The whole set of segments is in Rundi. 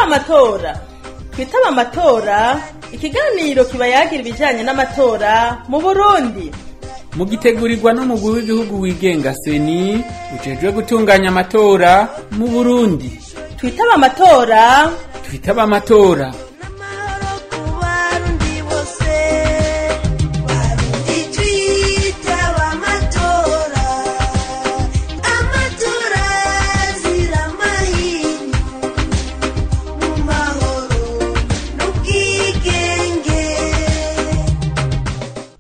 Amatora. Twitaba amatora, ikiganiro kiba yagira ibijanye n'amatora mu Burundi. Mugitegurirwa n'umugwi w'igihugu wigenga CENI, ujejwe gutunganya amatora mu Burundi. Twitaba amatora. Twitaba amatora.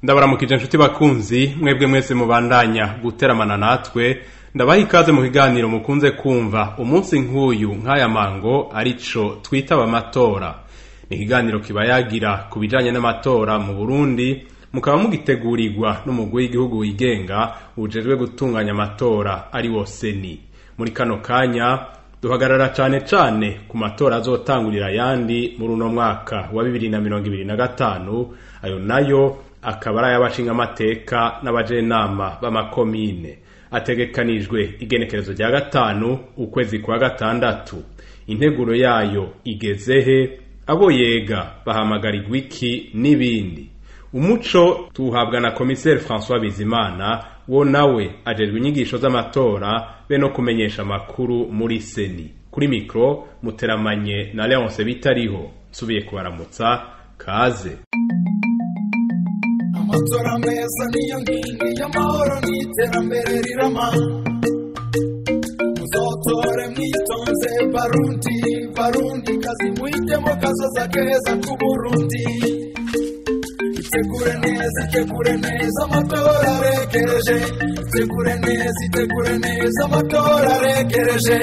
Ndabaramukije inshuti bakunzi, mwebwe mwese mubandanya guteramana natwe. Ndabaha ikaze mu kiganiro mukunze kumva umunsi nk'uyu nk'aya mango, arico twitaba amatora. Ni ikiganiro kiba yagira ku bijanye n'amatora mu Burundi, mukaba mugitegurirwa n'umugwi w'igihugu wigenga ujejwe gutunganya amatora, ari wo CENI. Muri kano kanya duhagarara cane cane ku matora azotangurira ayandi muri uno mwaka wa 2025, ayo nayo akaba ari ay'abashingamateka n'abajenama b'amakomine, ategekanijwe igenekerezo rya 5 ukwezi kwa 6. Integuro yayo igezehe? Abo yega bahamagarirwa iki? N'ibindi. Umuco tuhabwa na komiseri François Bizimana, wo nawe ajejwe inyigisho z'amatora be no kumenyesha amakuru muri CENI. Kuri mikro muteramanye na Leonce Bitariho. Nsubiye kubaramutsa, kaze. Amatora meza niyo nkingi y'amahoro n'iterambere rirama. Muzotore mwitonze Barundi, Barundi kazi, muhitemo kazoza keza ku Burundi. Itegure neza, itegure neza, amatora aregereje. Itegure neza, itegure neza, amatora aregereje.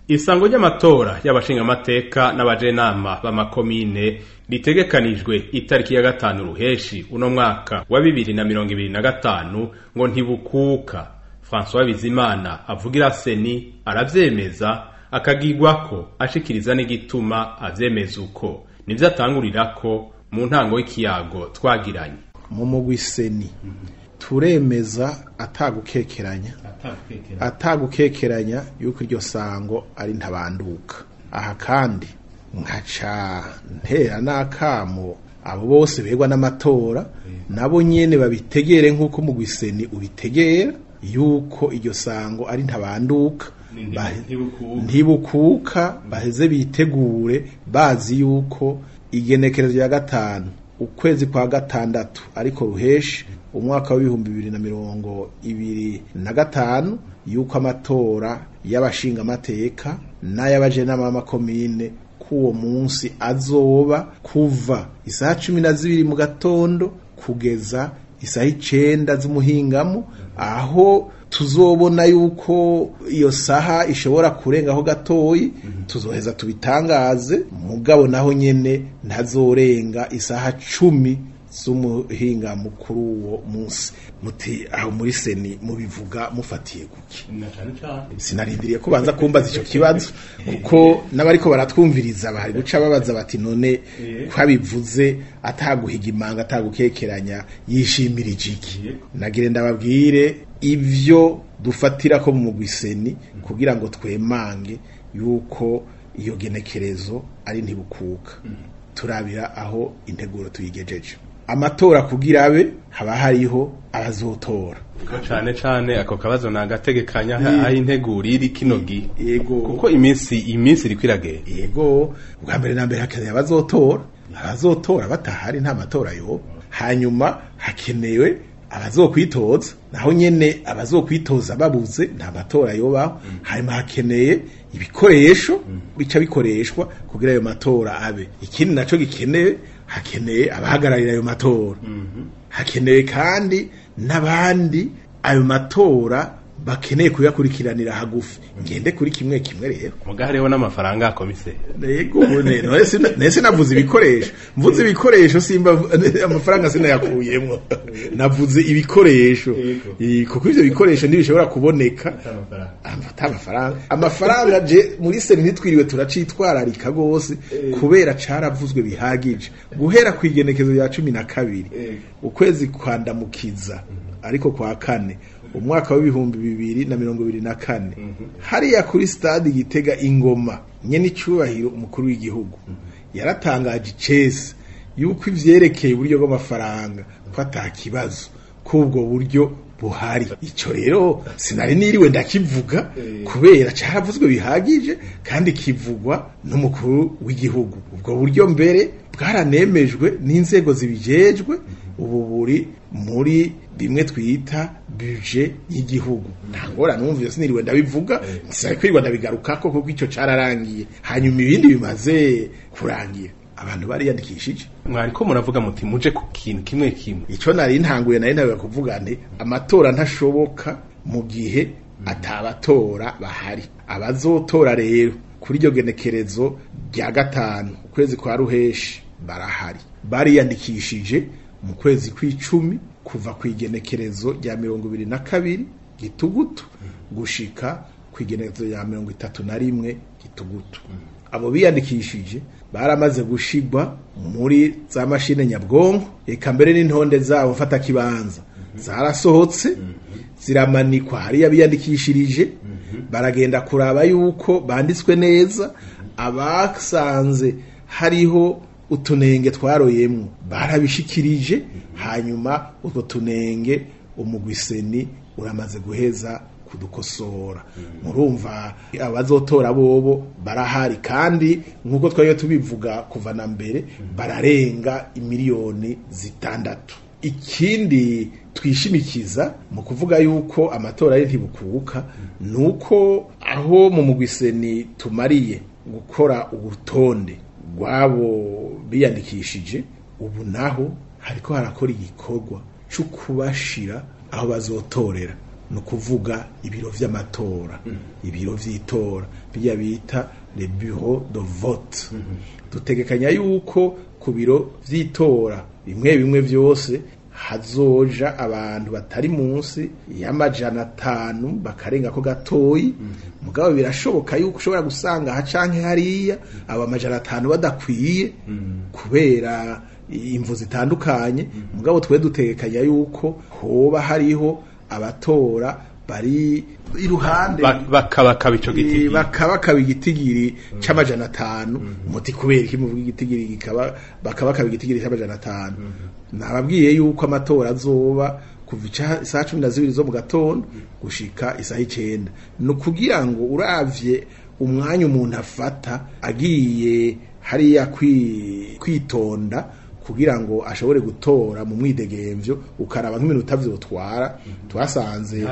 Isango ry'amatora y'abashingamateka n'abajenama b'amakomine ritegekanijwe itariki ya 5 ruheshi uno mwaka wa 2025 ngo ntibukuka. François Bizimana avugira CENI aravyemeza, akagirwako ashikiriza n'igituma avyemeza uko. Nivyo atangurirako mu ntango y'ikiyago twagiranye. Mu mugwi CENI turemeza atagukekeranya yuko iryo sango ari ntabanduka. Aha kandi nkaca ntera n'akamo abo bose begwa n'amatora, nabo nyene babitegere nk'uko mugwi CENI ubitegera, yuko iryo sango ari ntabanduka, ntibukuka. Baheze bitegure bazi yuko igenekerezo rya 5 ukwezi kwa 6 ariko ruheshi umwaka wa 2025, yuko amatora y'abashinga amateka n'ay'abajenama b'amakomine k'uwo munsi azoba kuva isaha 12 mu gatondo kugeza isaha 9 z'umuhingamo, aho tuzobona yuko iyo saha ishobora kurengaho gatoyi tuzoheza tubitangaze, mugabo naho nyene ntazorenga isaha 10 z'umuhinga mukuru uwo munsi. Muti aho muri CENI mubivuga mufatiye kuki? Sinarindiriye ko banza kumbaza ico kibazo, kuko n'abariko baratwumviriza bari guca babaza bati none ko abivuze ataguhiga imanga, atagukekeranya, yishimirije iki? Nagire ndababwire ivyo dufatira ko mu mugwi CENI kugira ngo twemange yuko iyo genekerezo ari ntibukuka. Turabira aho integuro tuyigejeje. Amatora kugira abe haba hariho abazotora. Ko cane cane ako kabazo nagategekanya aho integuro iri kino gihe. Yego. Kuko iminsi iriko iragenda. Yego, bwa mbere na mbere hakeneye abazotora. Abazotora batahari nta matora yo. Hanyuma hakenewe abazokwitoza, naho nyene abazokwitoza babuze nta matora yobaho. Hanyuma hakeneye ibikoresho bica bikoreshwa kugira ayo matora abe. Ikindi naco gikenewe, hakeneye abahagararira ayo matora. Hakeneye kandi n'abandi ayo matora bakeneye kuyakurikiranira hagufi. Ngende kuri kimwe kimwe rero. Muga hariho n'amafaranga, komiseri. Yego, nese navuze ibikoresho, mvuze ibikoresho simba amafaranga sinayakuyemwo, navuze ibikoresho. Kuko ivyo bikoresho ntibishobora kuboneka ata amafaranga. Amafaranga je muri CENI ntitwiriwe turacitwararika gose, kubera caravuzwe bihagije guhera ku igenekezo rya 12 ukwezi kwa Ndamukiza ariko kwa 4. umwaka w'2024, hariya kuri stade Gitega Ingoma, nyene icubahiro umukuru w'igihugu yaratangaje icese yuko ivyerekeye uburyo bw'amafaranga ko atakibazo, k'ubwo buryo buhari. Ico rero sinari niriwe ndakivuga kubera caravuzwe bihagije kandi kivugwa n'umukuru w'igihugu. Ubwo buryo mbere bwaranemejwe n'inzego zibijejwe, ubu buri muri bimwe twita budget y'igihugu. Nta ngorane, numva siniriwe ndabivuga, sinari kwirirwa ndabigarukako kuko ico cararangiye. Hanyuma ibindi bimaze kurangira, abantu bariyandikishije. Mwariko muravuga muti muje ku kintu kimwe kimwe. Ico nari ntanguye, nari ntanguye kuvuga nti amatora ntashoboka mu gihe atabatora bahari. Abazotora rero kuri iryo genekerezo rya 5 ukwezi kwa Ruheshi barahari, bariyandikishije mu kwezi kw'icumi, kuva ku igenekerezo rya 22 Gitugutu gushika ku igenekerezo rya 31 Gitugutu. Abo biyandikishije baramaze gushigwa muri za mashine nyabwonko, eka mbere n'intonde zabo mfata kibanza zarasohotse, ziramanikwa hariya biyandikishirije. Baragenda kuraba yuko banditswe neza, abasanze hariho utunenge twaroyemwo barabishikirije, hanyuma utwo tunenge umugwiseni uramaze guheza kudukosora. Murumva abazotora bobo barahari, kandi nkuko twari tubivuga kuva na mbere bararenga imiliyoni 6. Ikindi twishimikiza mu kuvuga yuko amatora ari ntibukuka, nuko aho mu mugwiseni tumariye gukora urutonde rwabo biyandikishije, ubu naho hariko harakora igikorwa cyo kubashira aho bazotorera, ni ukuvuga ibiro vy'amatora, ibiro vy'itora bijya bita les bureaux de vote. Dutegekanya yuko ku biro vy'itora bimwe bimwe vyose hazoja abantu batari munsi y'500 bakarenga ko gatoyi. Mugabo birashoboka yuko ushobora gusanga aha canke hariya aba 500 badakwiye kubera imvu zitandukanye. Mugabo twe dutegekanya yuko hoba hariho abatora bari iruhande bakabakaba ico gitigiri, bakabakaba igitigiri c'500. Muti kubera iki muvuga igitigiri gikaba bakabakaba igitigiri c'500? Nababwiye yuko amatora azoba kuva isaha 12 zo mu gatondo gushika isaha 9, no kugira ngo uravye umwanya umuntu afata agiye hariya kwitonda kugira ngo ashobore gutora mu mwidegemvyo, ukaraba nk'iminota vyotwara, twasanze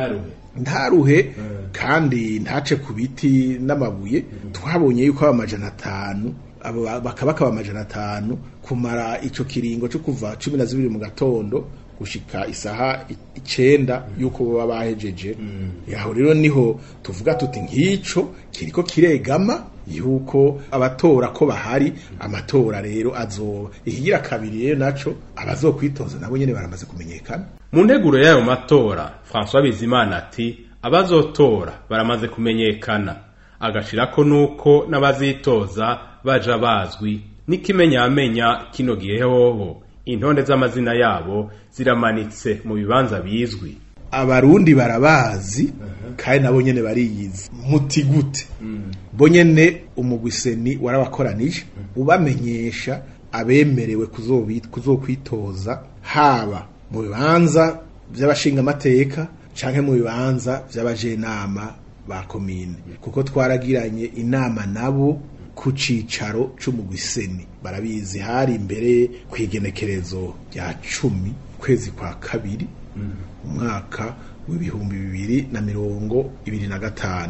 ntaruhe kandi ntace ku biti n'amabuye. Twabonye yuko aba 500 abo bakabakaba 500 kumara ico kiringo cyo kuva 12 mu gatondo gushika isaha 9 yuko baba bahejeje. Yaho rero niho tuvuga tuti nkico kiriko kiregama yuko abatora ko bahari, amatora rero azoba. Ikigira kabiri rero naco, abazokwitoza nabo nyene baramaze kumenyekana. Mu nteguro y'ayo matora, François Bizimana ati abazotora baramaze kumenyekana, agashirako nuko n'abazitoza baja bazwi n'ikimenyamenya kino gihe hoho intonde z'amazina yabo ziramanitse mu bibanza bizwi. Abarundi barabazi kandi nabo nyene bariyizi. Muti gute? Bo nyene umugwiseni warabakoranije ubamenyesha abemerewe kuzokwitoza, haba mu bibanza by'abashingamateka canke mu bibanza by'abajenama ba komine, kuko twaragiranye inama nabo ku cicaro c'umugwiseni barabizi. Hari imbere kwigenekerezo rya 10 kwezi kwa kabiri umwaka w'2025,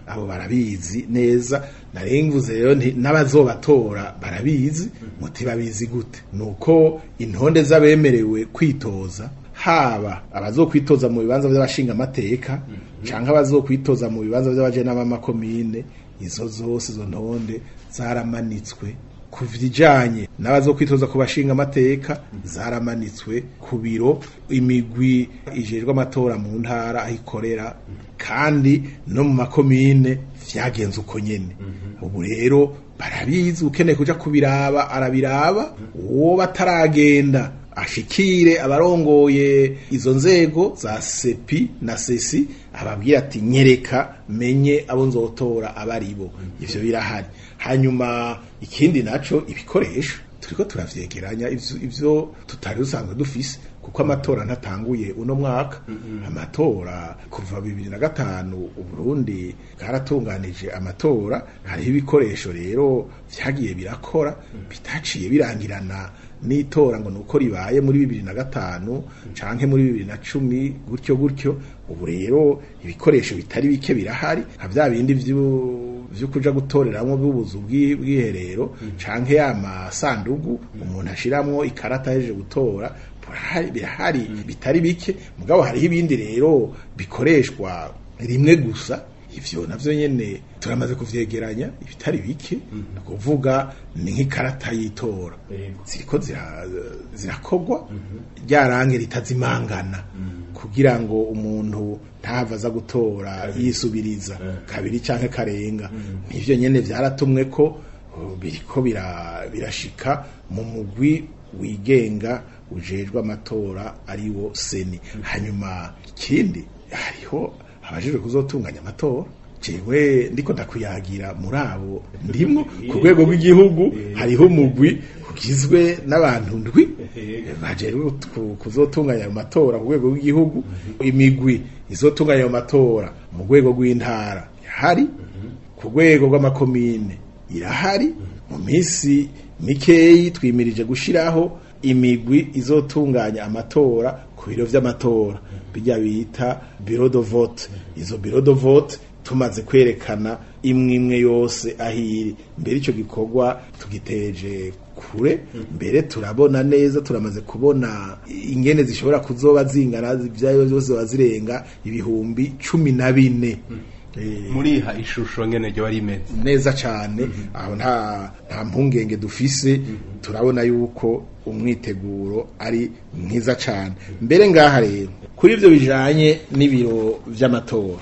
abo barabizi neza. Narenguze rero n'abazobatora barabizi. Muti babizi gute? Nuko intonde z'abemerewe kwitoza, haba abazokwitoza mu bibanza by'abashinga amateka canke abazokwitoza mu bibanza by'abajenama b'amakomine, izo zose izo ntonde zaramanitswe. Ku bijanye n'abazokwitoza ku bashinga amateka zaramanitswe ku biro imigwi ijejwe amatora mu ntara aho ikorera, kandi no mu makomine vyagenze uko nyene. Ubu rero barabizi, ukeneye kuja kubiraba arabiraba, uwo bataragenda ashikire abarongoye izo nzego za sepi na sesi, ababwira ati nyereka menye abo nzotora abaribo. Ivyo birahari. Hanyuma ikindi naco, ibikoresho turiko turavyegeranya, ivyo tutari dusanzwe dufise, kuko amatora ntatanguye uno mwaka. Amatora kuva 2005 Uburundi bwaratunganije amatora, hariho ibikoresho rero vyagiye birakora bitaciye birangirana n'itora ngo nuko ribaye muri 2005 canke muri 2010 gutyo gutyo. Ubu rero ibikoresho bitari bike birahari, nka vya bindi vyo kuja gutoreramwo by'ubuzu bw'iherero canke ya masandugu umuntu ashiramwo ikarata ahejeje gutora, birahari bitari bike. Mugabo hariho ibindi rero bikoreshwa rimwe gusa, ivyo navyo nyene turamaze kuvyegeranya ibitari bike. Kuvuga ni nk'ikarata y'itora ziriko zirakogwa ryarange ritazimangana, kugira ngo umuntu ntahava aza gutora yisubiriza kabiri canke karenga. Nivyo nyene vyaratumwe ko biriko birashika mu mugwi wigenga ujejwe amatora ariwo seni. Hanyuma ikindi, hariho abajejwe kuzotunganya amatora. Jewe ndiko ndakuyagira muri abo ndimwo ku rwego rw'igihugu, hariho umugwi ugizwe n'abantu ndwi bajejwe kuzotunganya ayo matora ku rwego rw'igihugu. Imigwi izotunganya ayo matora mu rwego rw'intara irahari, ku rwego rw'amakomine irahari. Mu minsi mikeyi twimirije gushiraho imigwi izotunganya amatora ku biro vy'amatora, bijya bita bureau de vote. Izo bureau de vote tumaze kwerekana imwe imwe yose ahiri. Mbere ico gikorwa tugiteje kure, mbere turabona neza, turamaze kubona ingene zishobora kuzoba zingana, ivyayo byose bazirenga 14,000. Muriha ishusho ngene ryo ari imeze neza cane. Aho nta mpungenge dufise, turabona yuko umwiteguro ari mwiza cane. Mbere ngaha rero kuri ivyo bijanye n'ibiro vy'amatora,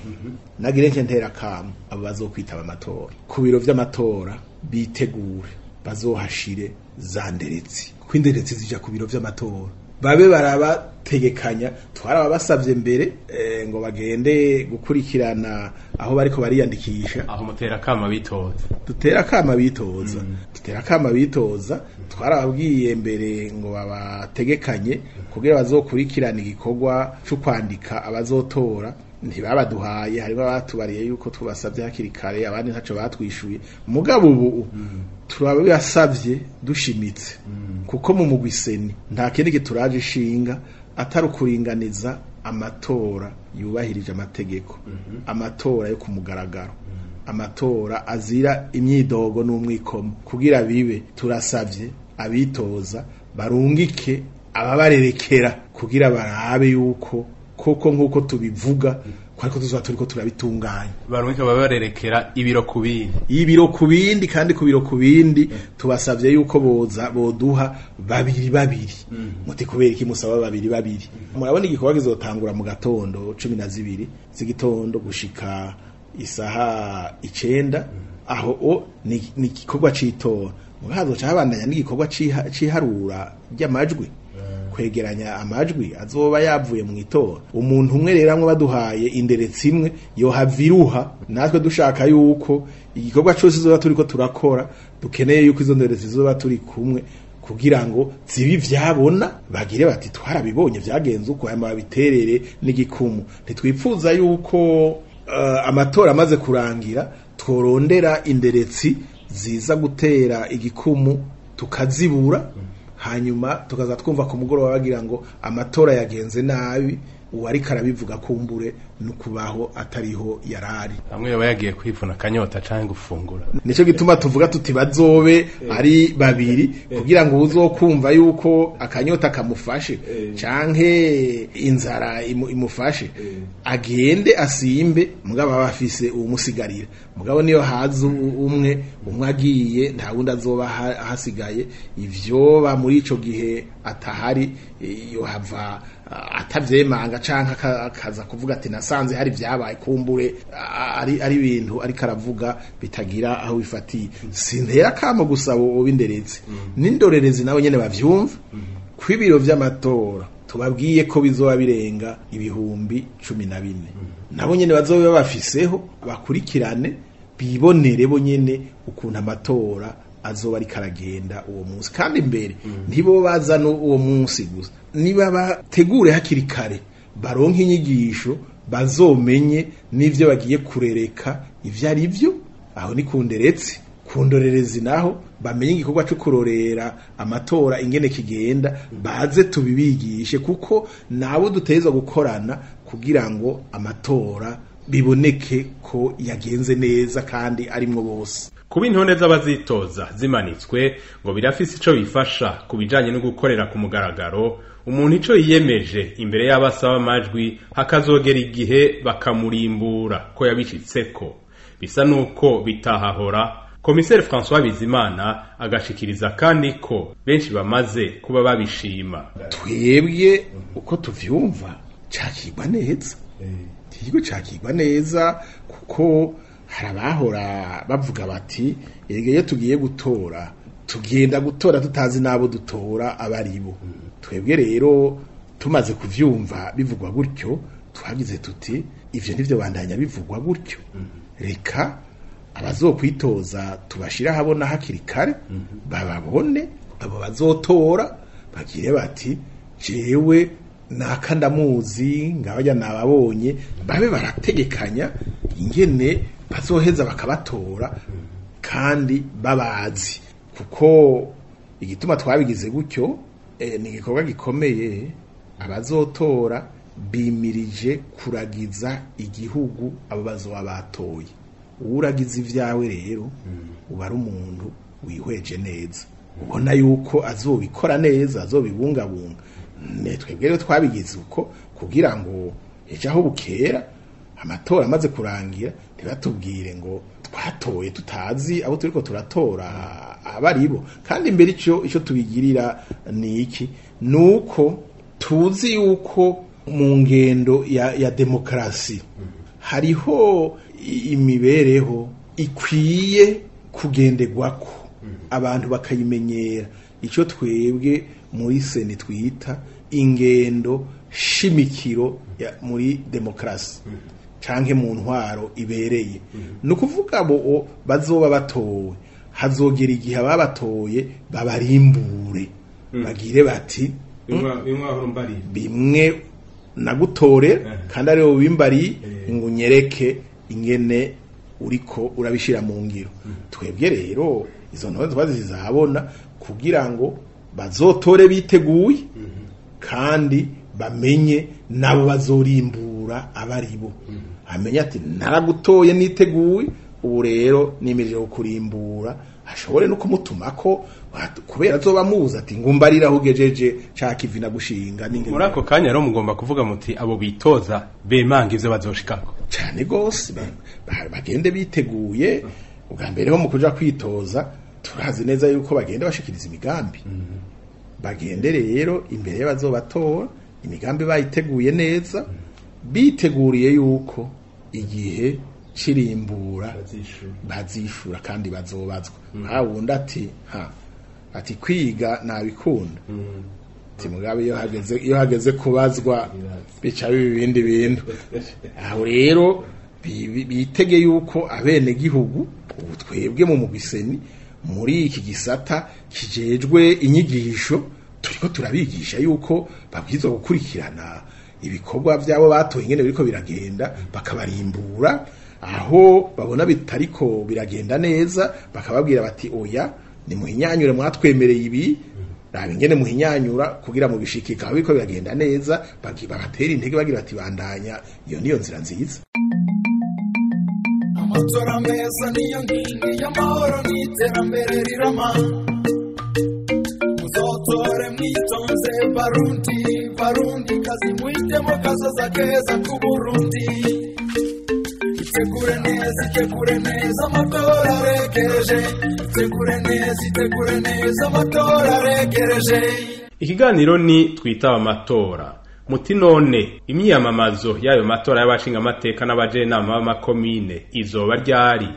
nagire nce ntera kamo abo bazokwitaba amatora ku biro vy'amatora bitegure, bazohashire za nderetsi, kuko inderetsi zija ku biro vy'amatora. Babe barabategekanya, twarababasavye mbere ngo bagende gukurikirana aho bariko bariyandikisha. Aho mutera kama bitoza, dutera kama bitoza, dutera kama bitoza. Twarababwiye mbere ngo babategekanye kugira bazokurikirana igikorwa cyo kwandika abazotora, ntibabaduhaye. Harimo abatubariye yuko tubasavye hakiri kare, abandi ntaco batwishuye. Mugabo ubu turabasavye dushimitse, kuko mu mugwi seni nta kindi kituraje ishinga atari ukuringaniza amatora yubahirije amategeko, amatora yo ku mugaragaro, amatora azira imyidogo n'umwikomo. Kugira bibe, turasavye abitoza barungike ababarerekera kugira barabe yuko koko nkuko tubivuga ko ariko tuzoba turiko turabitunganya. Barungike ababarerekera ibiro ku bindi, ibiro ku bindi. Kandi ku biro ku bindi tubasavye yuko boza boduha babiri babiri. Muti kubera iki musaba babiri babiri? Murabona igikorwa kizotangura mu gatondo 12 z'igitondo gushika isaha 9. Aho o ni igikorwa c'itora, mugahazoca habandanya n'igikorwa c'iharura ry'amajwi, kwegeranya amajwi azoba yavuye mu itora. Umuntu umwe rero amwe baduhaye inderetsi imwe yohaviruha, natwe dushaka yuko igikorwa cose izoba turiko turakora, dukeneye yuko izo nderetsi zizoba turi kumwe kugira ngo zibi vyabona, bagire bati twarabibonye vyagenze uko, hanyuma babiterere n'igikumu. Ntitwipfuza yuko amatora amaze kurangira tworondera inderetsi ziza gutera igikumu tukazibura, hanyuma tukaza twumva ku mugoroba bagira ngo amatora yagenze nabi, uwariko arabivuga kumbure nukubaho atariho yarari. Bamwe baba yagiye kwivuna akanyota canke gufungura. Nico gituma tuvuga tuti bazobe ari babiri, kugira ngo uzokumva yuko akanyota kamufashe canke inzara imufashe agende asimbe, mugabo aba afise uwumusigarira. Mugabo niyo haza umwe umwe agiye, nta wundi azoba hasigaye. Ivyoba muri ico gihe atahari yohava atavyemanga canke akaza kuvuga ati nasanze hari vyabaye, kumbure ari ibintu ariko aravuga bitagira aho bifatiye. Sintera kamo gusa bo binderetse n'indorerezi nabo nyene bavyumva, Kw'ibiro vy'amatora tubabwiye ko bizoba birenga 14,000, nabo nyene bazobe bafiseho bakurikirane bibonere bo nyene ukuntu amatora azoba ariko aragenda uwo munsi. Kandi mbere ntibo bazana uwo munsi gusa, niba bategure hakiri kare baronke inyigisho bazomenye n'ivyo bagiye kurereka ivyo ari vyo. Aho ni kunderetse kundorerezi, naho bamenye igikorwa cyo kurorera amatora ingene kigenda, baze tubibigishe, kuko nabo dutezwa gukorana kugira ngo amatora biboneke ko yagenze neza kandi arimwo bose. Kuba intonde z'abazitoza zimanitswe ngo birafise ico bifasha ku bijanye no gukorera ku mugaragaro umuntu ico yiyemeje imbere y'abasaba amajwi, hakazogera igihe bakamurimbura ko yabishitseko. Bisa nuko bitahahora. Komiseri François Bizimana agashikiriza kandi ko benshi bamaze kuba babishima. Twebwe uko tuvyumva cakigwa neza, ikigo cakigwa neza, kuko hari abahora bavuga bati erega iyo tugiye gutora tugenda gutora tutazi n'abo dutora abaribo. Twebwe rero tumaze kuvyumva bivugwa gutyo, twagize tuti ivyo ntivyo bandanya bivugwa gutyo, reka abazokwitoza tubashira habona hakiri kare, bababone, abo bazotora bagire bati jewe naka ndamuzi, ngabajya nababonye, babe barategekanya ingene bazoheza bakabatora kandi babazi. Kuko igituma twabigize gutyo, ni igikorwa gikomeye. Abazotora bimirije kuragiza igihugu abo bazoba batoye. Uragiza ivyawe rero uba ari umuntu wihweje neza, ubona yuko azobikora neza, azobibungabunga. Twebwe rero twabigize uko kugira ngo ejo aho bukera amatora amaze kurangira ntibatubwire ngo twatoye tutazi abo turiko turatora abaribo. Kandi mbere ico tubigirira ni iki? Nuko tuzi yuko mu ngendo ya demokarasi hariho imibereho ikwiye kugenderwako, abantu bakayimenyera. Ico twebwe muri seni twita ingendo shimikiro muri demokarasi canke mu ntwaro ibereye. Ni ukuvuga bo bazoba batowe, hazogera igihe ababatoye babarimbure, bagire bati bimwe nagutore kandi ariwe wimbari ngo unyereke ingene uriko urabishira mu ngiro. Twebwe rero izo ntore twazizahabona kugira ngo bazotore biteguye kandi bamenye nabo bazorimbura abaribo. Amenye ati naragutoye niteguye, ubu rero nimirije kukurimbura, ashobore no kumutumako kubera azoba muzi ati ngumbarira aho ugejeje ca kivi nagushinga. Muri ako kanya rero mugomba kuvuga muti abo bitoza bemanga ivyo bazoshikako cane gose, bagende biteguye. Ubwa mbere ho mu kuja kwitoza turazi neza yuko bagenda bashikiriza imigambi, bagende rero imbere y'abazobatora imigambi bayiteguye neza, biteguriye yuko igihe cirimbura bazishura kandi bazobazwa. Ha wundi ati ha ati kwiga nabikunda, ati mugabe iyo hageze kubazwa bica bibindi bintu. Aho rero bitege yuko abene gihugu ubu twebwe mu mugwiseni muri iki gisata kijejwe inyigisho turiko turabigisha yuko babwirizwa gukurikirana ibikorwa byabo batoye ingene biriko biragenda, bakabarimbura aho babona bitariko biragenda neza, bakababwira bati oya ni muhinyanyure, mwatwemereye ibi, raba ingene muhinyanyura kugira mu bishikika aho biriko biragenda neza, bagatera intege bagira bati bandanya, iyo niyo nzira nziza. Amatora meza niyo nkingi y'amahoro n'iterambere rirama. Muzotore mwitonze Barundi, Barundi kazi muhitemo kazoza keza ku Burundi. Itegure neza, itegure neza amatora aregereje. Itegure neza, itegure neza amatora aregereje. Ikiganiro ni twitaba amatora. Muti none imyiyamamazo y'ayo matora y'abashinga amateka n'abajenama b'amakomine izoba ryari?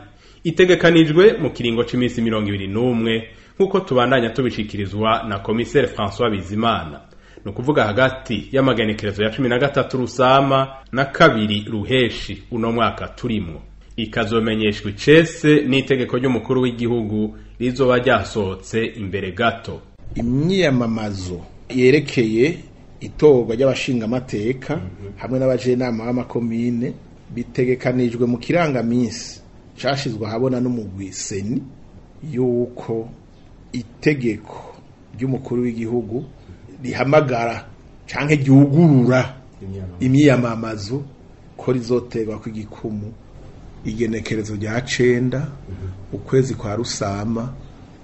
Itegekanijwe mu kiringo c'imisi 21 nk'uko tubandanya tubishikirizwa na komiseri François Bizimana. Ni ukuvuga hagati y'amagenekerezo ya 13 Rusama na 2 Ruheshi uno mwaka turimwo. Ikazomenyeshwa icese n'itegeko ry'umukuru w'igihugu rizoba ryasohotse imbere gato. Imyiyamamazo yerekeye itorwa ry'abashingamateka hamwe n'abajenama b'amakomine bitegekanijwe mu kirangaminsi cashizwe ahabona n'umugwi Seni, yuko itegeko ry'umukuru w'igihugu rihamagara canke ryugurura imyiyamamazo ko rizoterwa kw'igikumu igenekerezo rya 9 ukwezi kwa Rusama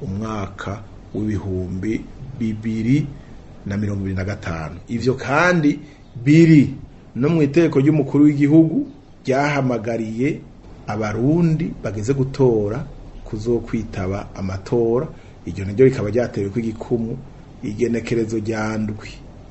umwaka w'ibihumbi 2025. Ivyo kandi biri no mu itegeko ry'umukuru w'igihugu ryahamagariye abarundi bageze gutora kuzokwitaba amatora. Iryo naryo rikaba ryatewe kw'igikumu igenekerezo rya 7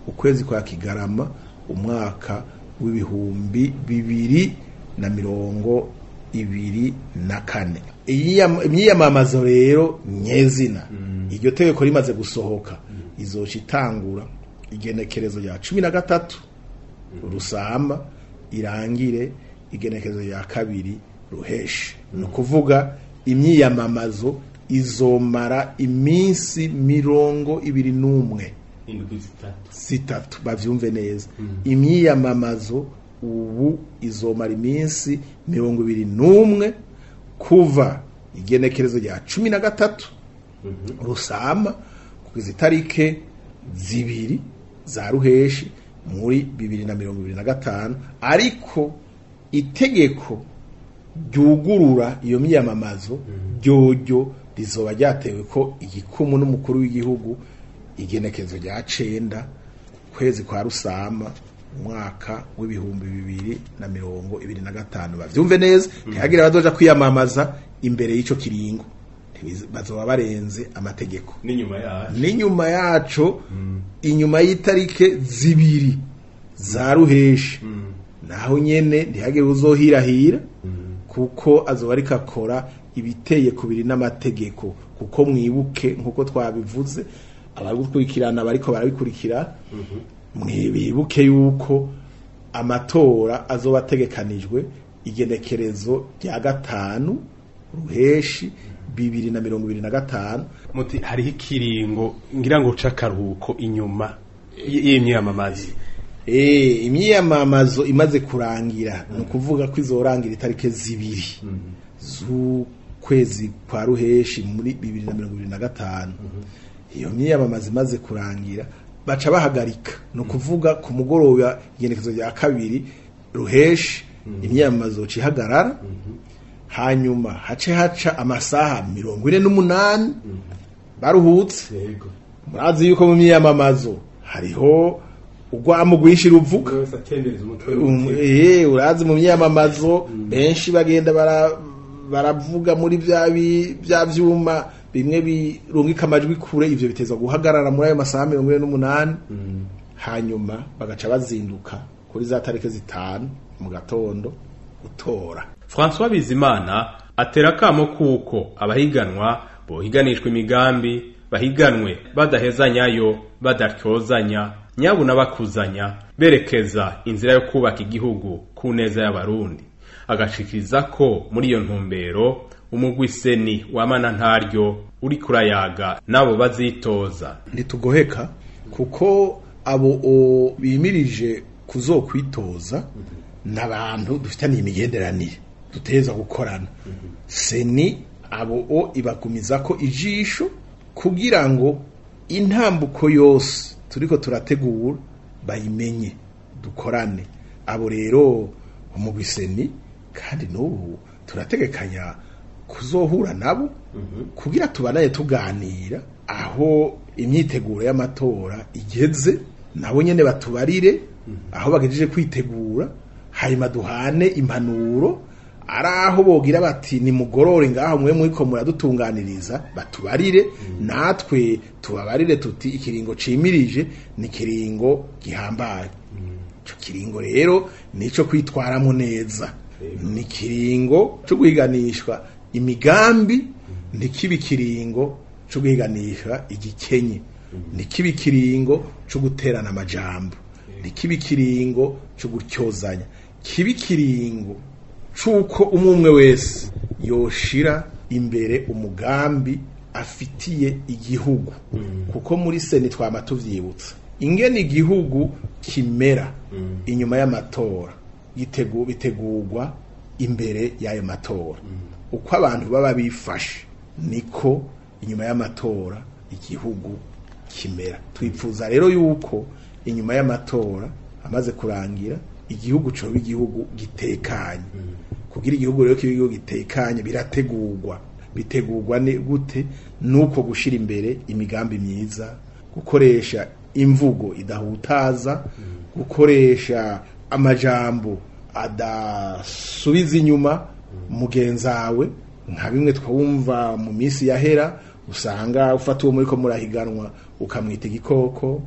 ukwezi kwa Kigarama umwaka w'ibihumbi 2024. Imyiyamamazo rero nyezina, iryo tegeko rimaze gusohoka, izoca itangura igenekerezo rya 13 Rusama irangire igenekerezo rya 2 Ruheshi. Ni ukuvuga imyiyamamazo izomara iminsi 21, zitatu. Bavyumve neza, imyiyamamazo ubu izomara iminsi 21 kuva igenekerezo rya 13 Rusama kugeza itarike 2 za Ruheshi muri 2025. Ariko itegeko ryugurura iyo myiyamamazo ryoryo rizoba ryatewe ko igikumu n'umukuru w'igihugu igenekerezo rya 9 kwezi kwa Rusama umwaka w'ibihumbi 2025. Bavyumve neza, ntihagire abazoja kwiyamamaza imbere y'ico kiringo, bazoba barenze amategeko. N'inyuma yaco, inyuma y'itarike 2 za Ruheshi, naho nyene ntihagire uzohirahira, kuko azoba ariko akora ibiteye kubiri n'amategeko. Kuko mwibuke nkuko twabivuze, abagukurikirana bariko barabikurikira, mwibuke yuko amatora azoba ategekanijwe igenekerezo rya 5 Ruheshi 2025. Muti hariho ikiringo ngira ngo c'akaruhuko inyuma y'imyiyamamazo. Imyiyamamazo imaze kurangira, ni ukuvuga ko izorangira itarike 2 z'ukwezi kwa Ruheshi muri 2025. Iyo myiyamamazo imaze kurangira baca bahagarika, ni ukuvuga ku mugoroba igenekerezo rya 2 Ruheshi imyiyamamazo cihagarara. Hanyuma hace haca amasaha 48 baruhutse. Murazi yuko mu myiyamamazo hariho ugwamo rwinshi ruvuga. Urazi mu myiyamamazo benshi bagenda baravuga muri bya vyuma bimwe birungika amajwi kure. Ivyo bitezwa guhagarara muri ayo masaha 48. Hanyuma bagaca bazinduka kuri za tarike 5 mu gatondo gutora. François Bizimana atera kamo kuko abahiganwa bohiganishwa imigambi, bahiganwe badahezanyayo, badatyozanya, nyabuna bakuzanya, berekeza inzira yo kubaka igihugu ku neza y'abarundi. Agashikiriza ko muri iyo ntumbero umugwi Seni wamana ntaryo uri kurayaga nabo bazitoza. Ntitugoheka kuko abo bimirije kuzokwitoza n'abantu dufitaniye imigenderanire duteza gukorana. Seni abo ibagumiza ko ijisho kugira ngo intambuko yose turiko turategura bayimenye, dukorane. Abo rero umugwi Seni kandi n'ubu turategekanya kuzohura nabo kugira tubanaye tuganira aho imyiteguro y'amatora igeze, nabo nyene batubarire aho bagejeje kwitegura, hanyuma duhane impanuro. Araho bogira bati ni mugorore ngaho mwe muriko muradutunganiriza, batubarire natwe tubabarire tuti ikiringo cimirije ni kiringo gihambaye. Ico kiringo rero nico kwitwaramo neza, ni kiringo cyo guhiganishwa imigambi, ntikibi kiringo co guhiganisha igikenye, ntikibe ikiringo co guterana amajambo, ntikibe ikiringo co gutyozanya, kibe ikiringo c'uko umwe wese yoshira imbere umugambi afitiye igihugu. Kuko muri seni twama tuvyibutsa ingene igihugu kimera inyuma y'amatora, bitegurwa imbere y'ayo matora. Uko abantu baba bifashe niko inyuma y'amatora igihugu kimera. Twipfuza rero yuko inyuma y'amatora amaze kurangira igihugu coba igihugu gitekanye. Kugira igihugu rero kibe igihugu gitekanye birategurwa. Bitegurwa ni gute? Nuko gushira imbere imigambi myiza, gukoresha imvugo idahutaza, gukoresha amajambo adasubiza inyuma mugenzawe, nka bimwe twumva mu minsi yahera usanga ufata uwo muriko murahiganwa ukamwita igikoko,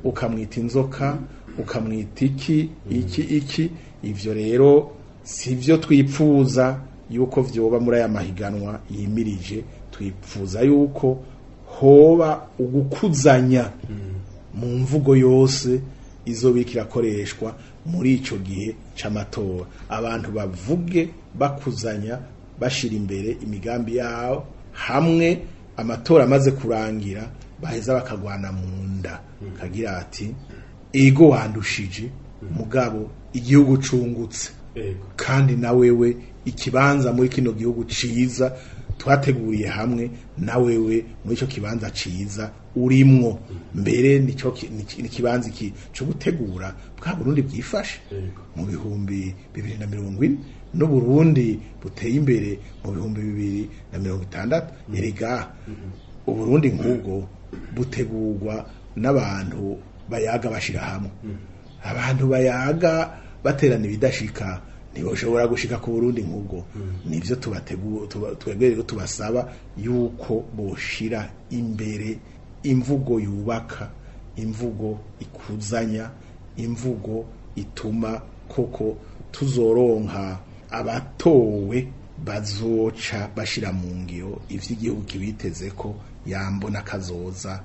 ukamwita inzoka, ukamwita iki iki iki. Ivyo rero sivyo twipfuza yuko vyoba muri aya mahiganwa yimirije. Twipfuza yuko hoba ugukuzanya mu mvugo yose izobiriko irakoreshwa muri ico gihe c'amatora, abantu bavuge bakuzanya bashira imbere imigambi yabo, hamwe amatora amaze kurangira baheza bakagwana mu nda, kagira ati ego wandushije mugabo igihugu cungutse, kandi na wewe ikibanza muri kino gihugu ciza twateguriye hamwe na wewe muri ico kibanza ciza urimwo, mbere nico nikibanza iki cyo gutegura bwa Burundi bwifashe mu 2040 no Burundi buteye imbere mu 2060. Erega Uburundi nk'ubwo butegurwa n'abantu bayaga bashira hamwe, abantu bayaga baterana ibidashika ntiboshobora gushika ku Burundi nk'ubwo. Nivyo twebwe rero tubasaba yuko boshira imbere imvugo yubaka, imvugo ikuzanya, imvugo ituma koko tuzoronka abatowe bazoca bashira mu ngiro ivy'igihugu kibiteze ko yambona kazoza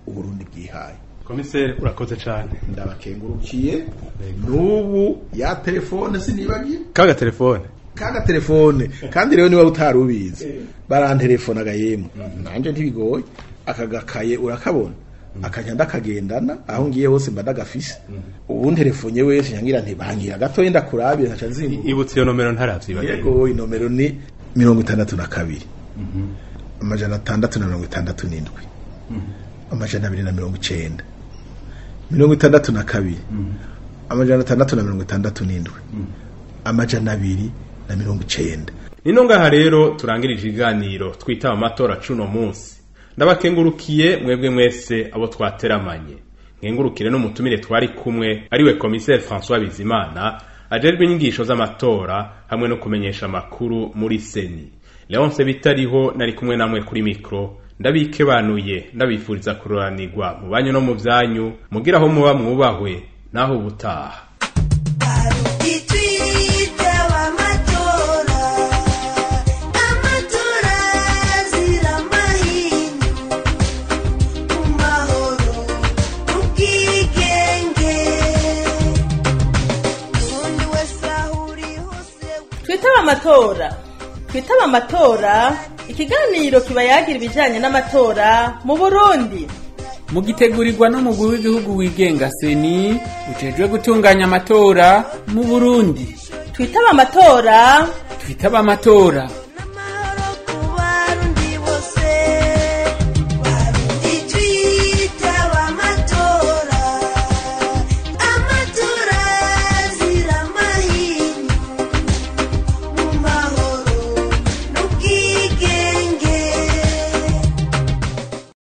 Uburundi bwihaye. Komiseri, urakoze cyane. Ndabakengurukiye. N'ubu ya telefone sinibagiye kaga telefone, kaga telefone. Kandi rero niba utarubizi barantelefona yemwe, nanje ntibigoye. Akagakaye urakabona, akajya ndakagendana aho ngiye hose mba ndagafise. Ubu ntelefone wese nyangira ntibangira gatoya ndakurabira nkaca nzinguka. Ibutse iyo nomero ntaravyibagiye. Yego, inomero ni 62 667 290, 62 667 290. Nino ngaha rero turangirije iganiro twitaba amatora cuno munsi. Ndabakengurukiye mwebwe mwese abo twateramanye, nkengurukire n'umutumire twari kumwe ariwe Komiseri François Bizimana ajejwe inyigisho z'amatora hamwe no kumenyesha amakuru muri Seni. Leonce Bitariho nari kumwe namwe kuri mikro, ndabikebanuye ndabifuriza kuroranirwa mu banyu no mu vyanyu, mugira aho muba mwubahwe naho ubutaha. Twitaba amatora, twitaba amatora, ikiganiro kibayagira ibijanye n'amatora mu Burundi. Mugitegurirwa n'umugwi w'igihugu wigenga Seni ujejwe gutunganya amatora mu Burundi. Twitaba amatora, twitaba amatora.